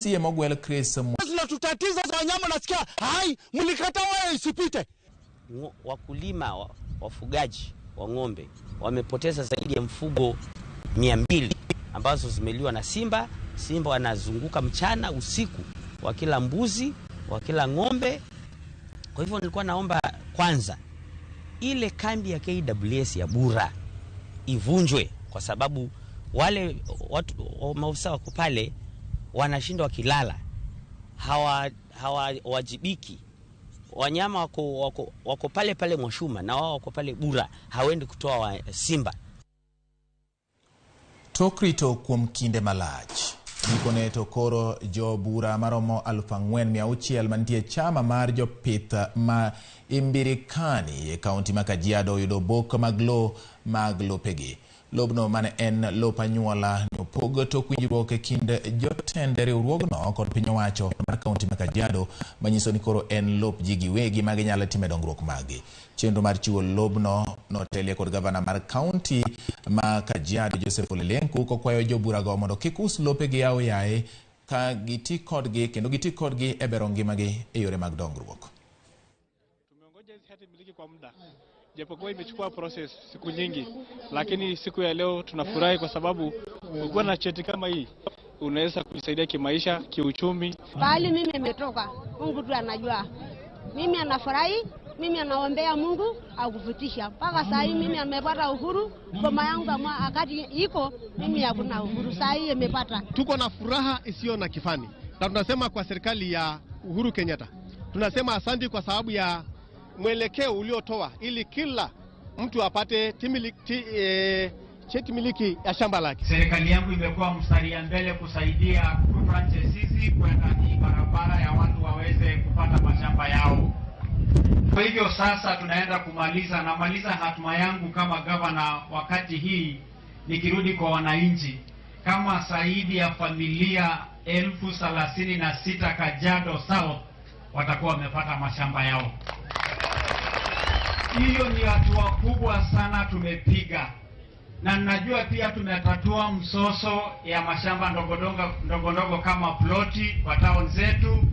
MCA mogwel Chris Zinatutatiza za wanyama, nasikia hai mlikata waya isipite. Wakulima wafugaji wa ng'ombe wamepoteza zaidi ya mfugo 200 ambazo zimeliwa na simba. Simba wanazunguka mchana usiku, wakila mbuzi, wakila ng'ombe. Kwa hivyo nilikuwa naomba kwanza ile kambi ya KWS ya Bura ivunjwe, kwa sababu wale watu maofisa wako pale wanashindwa wakilala, hawawajibiki. Wanyama wako pale pale Mwashuma na wao wako pale Bura, hawendi kutoa simba. Tok rito kuom kinde malach, gikone to koro jo bura maromo 4,600 mantie chama mar jopith ma Imbirikani e kaunti ma Kajiado oyudo obok mag lowo mag lopegi. Lobno mane en lop anyuola ne opog tok winjruok e kind jotend riwruogno kod piny owacho mar kaunti ma Kajiado, manyiso ni koro en lop ji giwegi ma ginyalo time dongruok maggi. Chenro mar chiwo lobno notelie kod gavana mar kaunti ma Kajiado Joseph Ole Lenku kokwayo joburago mondo kik us lopegi aoyaye ka giti kodgi kendo giti kodgi e bero ngimagi e yore mag dongruok. Tumeongoja hizi hati miliki kwa muda, japokuwa imechukua process siku nyingi, lakini siku ya leo tunafurahi kwa sababu ukiwa na cheti kama hii unaweza kujisaidia kimaisha, kiuchumi. Bali mimi nimetoka, Mungu tu anajua. Mimi anafurahi, mimi anaombea Mungu akuvutisha. Mpaka saa hii mimi amepata uhuru, boma yangu wakati iko mimi hakuna uhuru, saa hii imepata. Tuko na furaha isiyo na kifani, na tunasema kwa serikali ya Uhuru Kenyatta, tunasema asante kwa sababu ya mwelekeo uliotoa ili kila mtu apate cheti miliki ya shamba lake. Serikali yangu imekuwa mstari ya mbele kusaidia franchise hizi kwenda hii barabara ya watu waweze kupata mashamba yao. Kwa hivyo sasa tunaenda kumaliza, namaliza hatima yangu kama gavana wakati hii nikirudi kwa wananchi, kama zaidi ya familia 36,000 Kajiado South watakuwa wamepata mashamba yao. Hiyo ni hatua kubwa sana tumepiga, na najua pia tumetatua msoso ya mashamba ndogo ndogo kama ploti kwa town zetu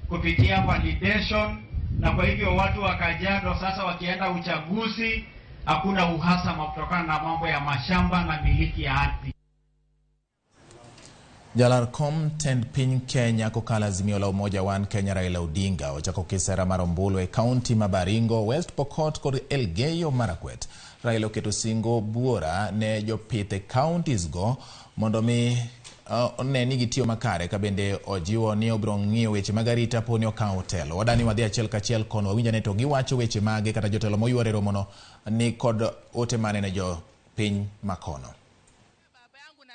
kupitia validation, na kwa hivyo watu wa Kajiado sasa wakienda uchaguzi hakuna uhasama kutokana na mambo ya mashamba na miliki ya ardhi. Jalar kom tend piny Kenya kokalo Azimio la Umoja One Kenya Raila Odinga ochako kisera mar ombulu e kaunti ma Baringo, West Pokot kod Elgeyo Marakwet. Raila oketo singo buora ne jopith e counties go mondo mi one ni gitiyo makare, ka bende ojiwo ni obiro ng'iyo weche mag arita poni okawo telo. Wadani wadhi achiel kachiel kono wawinj ane to giwacho weche mage kata jotelo moyuoro e romono ni kod ote mane ne jopiny makono.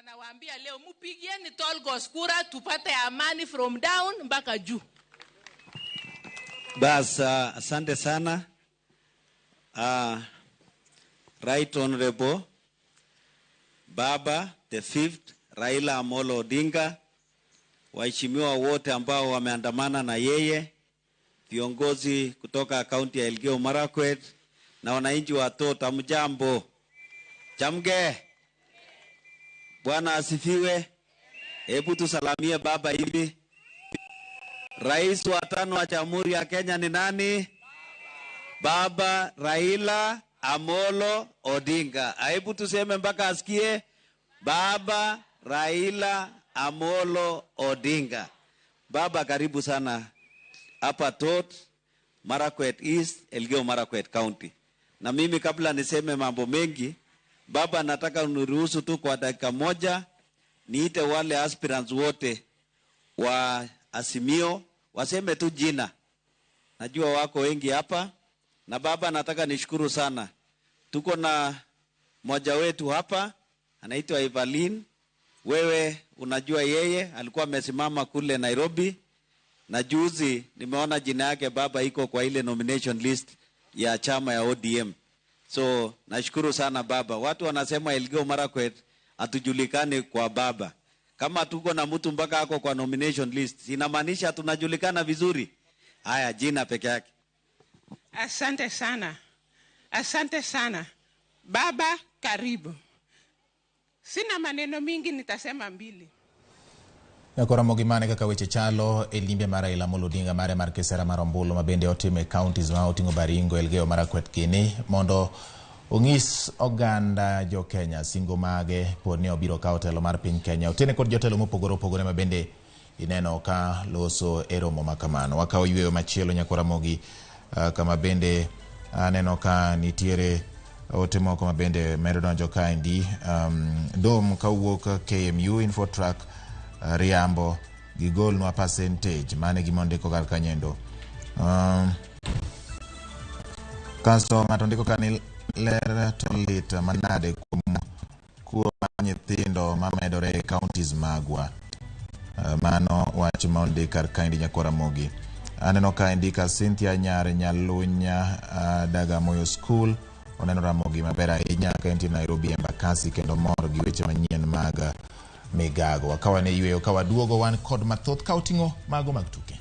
Nawaambia leo mpigieni Tolgos kura tupate amani from down mpaka juu. Bas, asante sana. Right Honorable Baba the Fifth Raila Amolo Odinga, waheshimiwa wote ambao wameandamana na yeye, viongozi kutoka kaunti ya Elgeyo Marakwet na wananchi wa Tot, hamjambo? Chamge. Bwana asifiwe. Hebu tusalamie baba hivi. Rais wa tano wa Jamhuri ya Kenya ni nani? Baba Raila Amolo Odinga. Hebu tuseme mpaka asikie. Baba Raila Amolo Odinga. Baba, karibu sana hapa Tot, Marakwet East, Elgeyo Marakwet County. Na mimi kabla niseme mambo mengi, Baba, nataka uniruhusu tu kwa dakika moja niite wale aspirants wote wa Azimio waseme tu jina. Najua wako wengi hapa. Na baba, nataka nishukuru sana. Tuko na mmoja wetu hapa anaitwa Evelyn. Wewe unajua yeye alikuwa amesimama kule Nairobi, na juzi nimeona jina yake baba iko kwa ile nomination list ya chama ya ODM. So nashukuru sana baba. Watu wanasema Elgeyo Marakwet hatujulikani kwa baba. Kama tuko na mtu mpaka ako kwa nomination list, inamaanisha tunajulikana vizuri. Haya, jina peke yake. Asante sana. Asante sana. Baba, karibu. Sina maneno mingi, nitasema mbili. Nyakora mane kaka weche chalo e limbe mar Raila Amolo Odinga mare mar kisera mar ombulu ma bende otimo e counties ma oting'o Baringo, Elgeyo Marakwet gini mondo onyis oganda jo Kenya singo mage pod ni obiro kawo telo mar piny Kenya. Otene kod jotelo mopogore opogore ma bende ineno ka loso e romo ma kamano. Wakawo yweyo machielo Nyakora Mogi kama bende aneno ka nitiere ote moko ma bende medo donjo kaendi. Dom kawuok KMU Infotrack riambo gigolnwa percentage mane gima ondiko kar kanyendo. Kasto ng'ato ndiko ka ni ler to lit manade kuom kuo mar nyithindo mamedore e counties magwa. Mano wach ma ondik kar kaendi Nyakwar Ramogi. Aneno kaendi ka Cynthia Nyar Nyalunya Dagamoyo School oneno Ramogi maber ahinya ka entie Nairobi Embakasi kendo mor gi weche manyien mag migago. Wakawa ne yweyo ka waduogo wan kod mathoth ka oting'o mago mag tuke.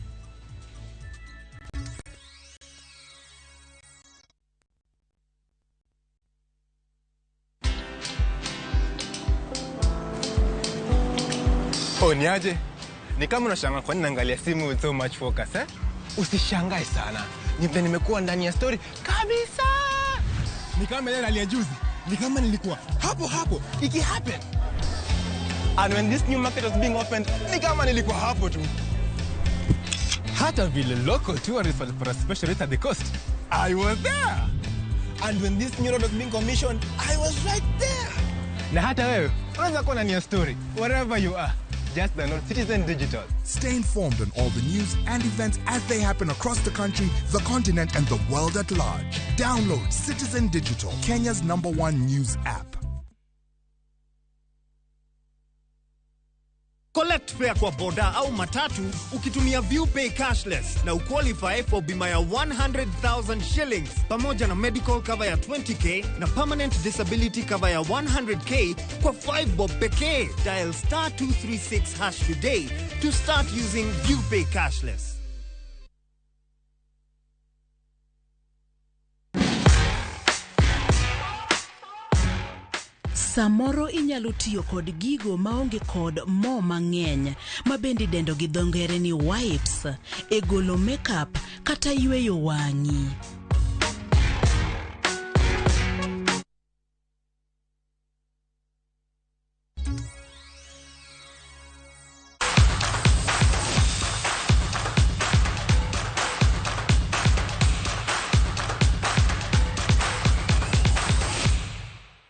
Oh, niaje? Ni kama unashangaa kwa nini naangalia simu with so much focus, eh? Usishangae sana. Ni vile nimekuwa ndani ya story kabisa. Ni kama ile rally ya juzi. Ni kama nilikuwa hapo hapo iki happen. And when this new market was being opened, ni kama nilikuwa hapo tu. Hata vile local tourists walipata special rate at the coast, I was there. And when this new road was being commissioned, I was right there. Na hata wewe unaweza kuwa ndani ya story wherever you are. Just download Citizen Digital. Stay informed on all the news and events as they happen across the country, the continent, and the world at large. Download Citizen Digital, Kenya's #1 news app. Collect fare kwa boda au matatu ukitumia ViewPay cashless na uqualify for bima ya 100,000 shillings pamoja na medical cover ya 20K na permanent disability cover ya 100K kwa 5 bob pekee. Dial *236# today to start using ViewPay cashless. Samoro inyalo tiyo kod gigo maonge kod mo mang'eny ma bende idendo gi dho ngere ni wipes e golo makeup kata yweyo wang'i.